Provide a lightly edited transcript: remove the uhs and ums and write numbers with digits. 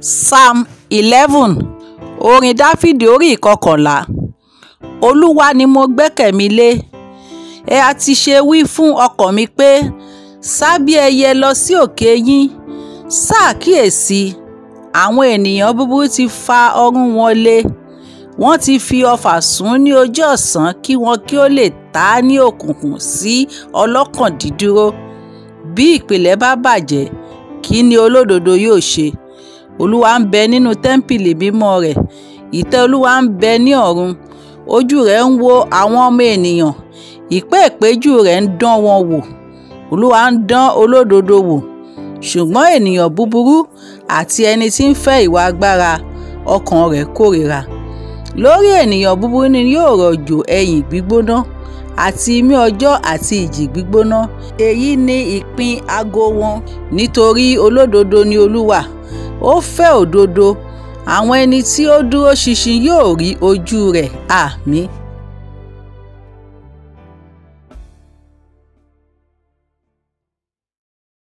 Psalm 11, orin Dáfídì orí 11. Olúwa ni mo gbẹ́kẹ̀ mi lé. Ẹ ha ti ṣe wí fún ọkàn mi pé, sá bí ẹyẹ lọ sí òkè yín. Sá kíyèsi, àwọn ènìyàn búburú ti fa ọrun wọn lé. Wọ́n ti fi ọfà sùn ní ojú ọ̀sán kí wọn kí ó lè ta á ní òkùnkùn sí ọlọ́kàn dídúró. Bí ìpìlẹ̀ bá bàjẹ́, kí ni olódodo yóò ṣe? Olúwa ń bẹ nínú tẹ́ḿpìlì mímọ́ rẹ̀. Ìtẹ́ Olúwa ń bẹ ní ọ̀run. Ojú rẹ̀ ń wo àwọn ọmọ ènìyàn. Ìpéǹpéjú rẹ̀ ń dán wọn wò. Olúwa ń dán olódodo wò. Ṣùgbọ́n ènìyàn búburú àti ẹni tí ń fẹ́ ìwà agbára, ọkàn rẹ̀ kórìíra. Lórí ènìyàn búburú ni yóò rọ̀jò ẹ̀yìn gbígbóná, àti imí ọjọ́ àti ìjì gbígbóná. Èyí ni ìpín ago wọn. Nítorí olódodo ni Olúwa, ó fẹ́ òdodo. Àwọn ẹni tí ó dúró ṣinṣin yóò rí ojú rẹ̀. Àmín.